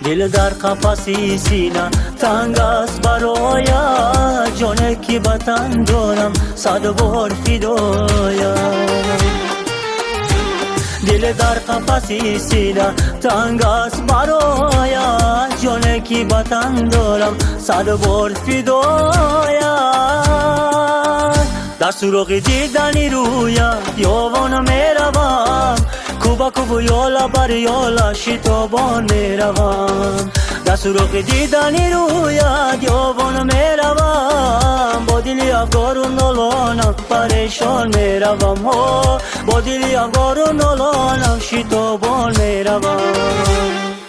Дил дар қафаси сина танг аст бароят, ҷоне ки ба тан дорам сад бор фидоят. Дил дар қафаси сина танг аст бароят, ҷоне ки ба тан дорам сад бор фидоят. Дар суроғи дидани рӯят ёвон меравам, кӯба кӯбу ёла бар ёла шитобон меравам. Дар суроғи дидани рӯят ёвон меравам, бо дили афгору нолонам парешон меравам. Бо дили афгору нолонам шитобон меравам.